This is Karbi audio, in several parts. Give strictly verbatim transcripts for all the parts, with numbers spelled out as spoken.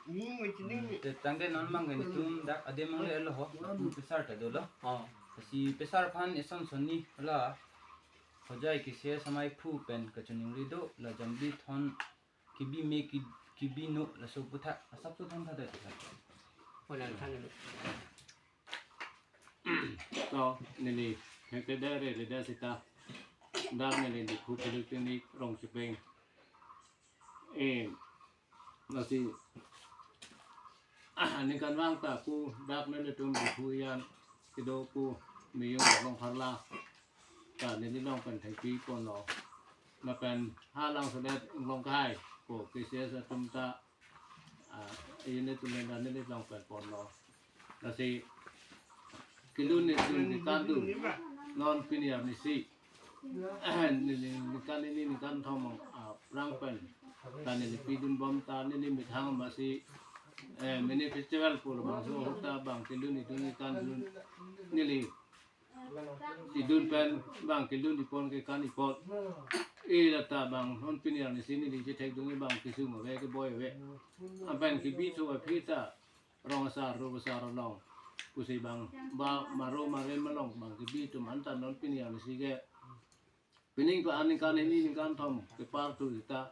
Ni mo chini. Hmm, te tangte non abang ke netum dak adim mangle lo ho, netum pesar ta dolo. Oh. Lasi pesar aphan eson sonni la Hojai K C S amaiphu pen kachiningri do, la Jambithon kebi me ki, kebi no, laso aputhak asap so thantha de. Honan than lo. To, neli, hekte dare le da sita. Dak neli Diphu Philippine Rongchepeng. Eh, lasi, ah, ningkan vang ta pu dak nelitum Diphu Jan kedo pu miyung long pharla ta neli long pen thengpi ponlo. Lapen halangsedet long kai ko K C S atum ta, ah, unit atum ta neli long pen ponlo. Lasi kelun ni dun ni kandun non pini arnisi. Neli ningkan hini ningkan thom, ah, prang pen ta neli pidun bom ta neli methang masi, eh, mini festival pu labangso ahut ta bang kelun ni dun ni kandun neli idun pen bang kelun ipon ke kan ipon. E la ta bang non pini arnisi neli chethekdun bang kesung ave keboi ave. Anpen kebi thu aphi ta rong asar ro asar along pusi bang ba maro mare malong bang kebi atum anta non pini arnisi ke pining pa aningkan hini ningkan thom kepar thu ta,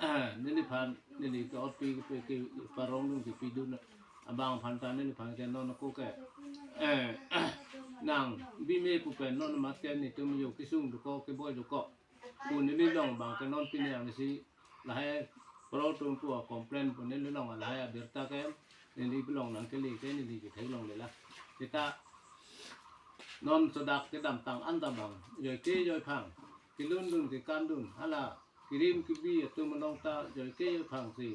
eh, neliphan neli ke-otpi ke, keparong dun kepidun abang aphan ta neliphan ke non ako ke, eh, nangbi me pu pen non amat ke netum yo kesung dokok keboi dokok pu neli long bang ke non pini arnisi lahai pro tum pu a complain pu neli long lahai abirta ke neli belong nangkele ke neli chethek longle la. Sita non sodak kedamtang anta bang joike joiphang kelun dun ke kandun hala kerim kebi atum along ta joike joiphang si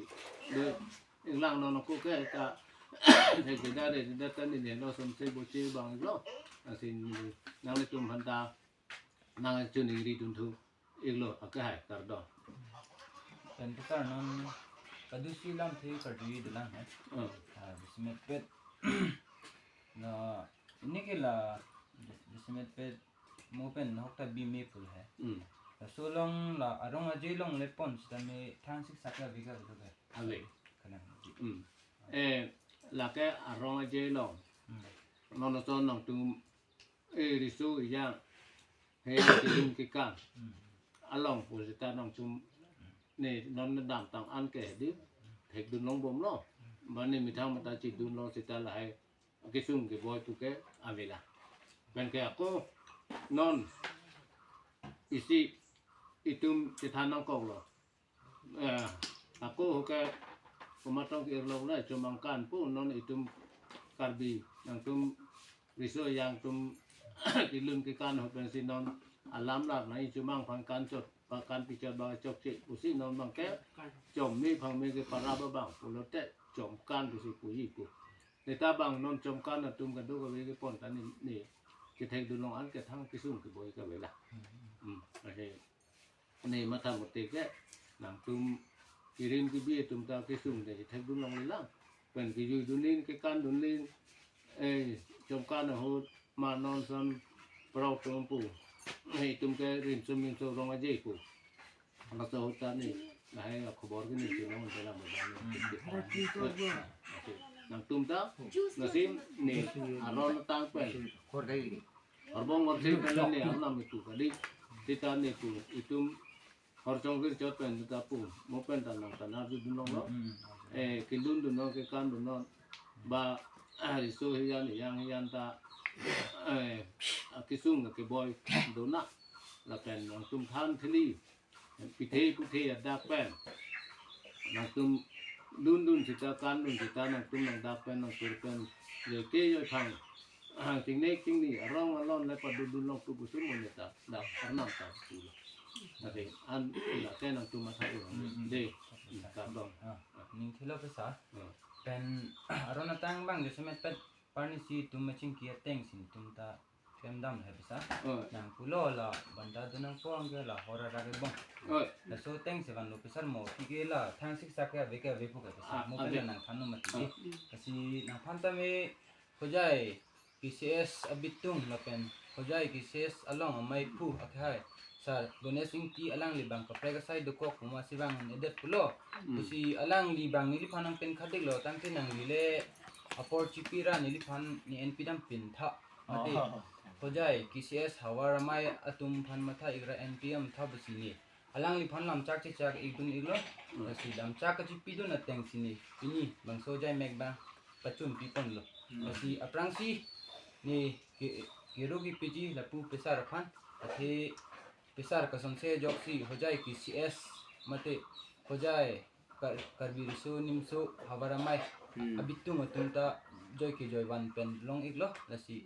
do inglang non ako ke ta hekte dare da ta neli lo som se bo che bang lo. Lasi nanglitum aphan ta nangchiningri dun thu iklo, akehai kardom. Pen pesar non kadusi lamthe karjuji dolang he. Hmm. Ah, jasemet pet. Na, ini ke la jasemet pet mo pen nahok ta bi me pu he. Hmm. Laso along la arong aje along le pon sitame thangsik sak ave ka betul ke? Ave. Kalang. Hmm. Eh, lake arong aje along. Hmm. Non ason nangtum, eh, riso ejang he kelun kekan. Hmm. Along pu sita nangtum ne non damtang an ke di thekdun long bomlo. Bani methang mata chidun long sita lahai kesung keboi pu ke ave la. Pen ke ako non isi itum chethan nangkoklo. Eh, ako ke komat tong ke-irlok la chomang kan pu non itum Karbi nangtum riso ejang atum kelun kekan ahut pensi non alam lar nang chomang aphan kan chot, pakan pichot ba chokche pusi non bang ke chom me phang me ke para ba bang pulote chom kan pusi puji pu. Neta bang non chom kan atum kadokave kepon ta ni, ni chethekdun long an ke thang kesung keboi kave la. Hmm, ahe. Ne matha mate ke nangtum kerim kebi atum ta kesung de chethekdun longle lang. Pen kejui dun lin kekan dun lin, eh, chom kan ahut ma non son pro tum pu. Eh, itum ke rimsum rimsum rong aje pu. Laso ahut ta ne lahai akhobor ke ne chinong ante lang ba ne. Hmm. Nangtum ta lasi ne aron atang pen Horbong Horsing pen ne arnam itu kali. Sita ne pu itum Horchong Virchot pen ta pu mo pen ta nangthan arjudun longlo. Hmm. Eh, kelun dun non kekan dun non ba, ah, riso hijan ejang hijan ta, eh, kesung keboi dona. Lapen nangtum than thili pithe puthe adak pen nangtum lun dun sita kan dun sita nangtum nangdak pen nangtur pen joike joiphang, ah, chingnek chingni arong alon le padun dun long tu pusi mo neta dak arnam ta pu. Ade an lake nangtum matha u. Hmm, hmm. De, kardom. Ah, ning thilo pesa. Hmm. Pen aron atang bang jasemet pet parnisi atum machingki ateng si netum ta klemdam he pesa. Oh. Nang pulo la banda do nangpo anke la hora rare bong. Oh. Laso ateng si vanlo pesar mo aphi ke la thangsik sak ke ave ke ave pu ke pesa. Ah, mo ave. Pen nangthan non mati. Ah. Lasi nangphan tame Hojai K C S abitung lapen Hojai K C S along amaiphu akehai Sar Ganesh Ingti alangli bang kaprek asai dokok pu ma si bang nedet pulo. Hmm. Pusi alangli bang neliphan nangpen khadik lo, tangte nangli le apor chipi ra neliphan ne-enpi dam pin tha. Mate, oh, Hojai K C S havar amei atum aphan matha ik ra enpi dam tha pusi ne alangliphan lamchak chechak ikdun iklo. Hmm. Lasi lamchak kachipidun ateng si ne pini bangso Hojai mek bang pachun piponlo. Hmm. Lasi aphrangsi ne ke, kero kepiji lapu pesar aphan, athe pesar kasonse ajoksi Hojai K C S mate Hojai Kar-, Karbi Riso Nimso havar amei, hmm, abitung atum ta joi kejoi van pen long iklo, lasi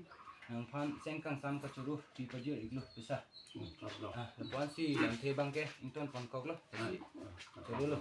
nangphan sengkangsam kachoro pipajir iklo pesar. Hmm, aplo. Ah, lapu-an si lamthe bangke ington ponkoklo, lasi. Hmm. Chorolo.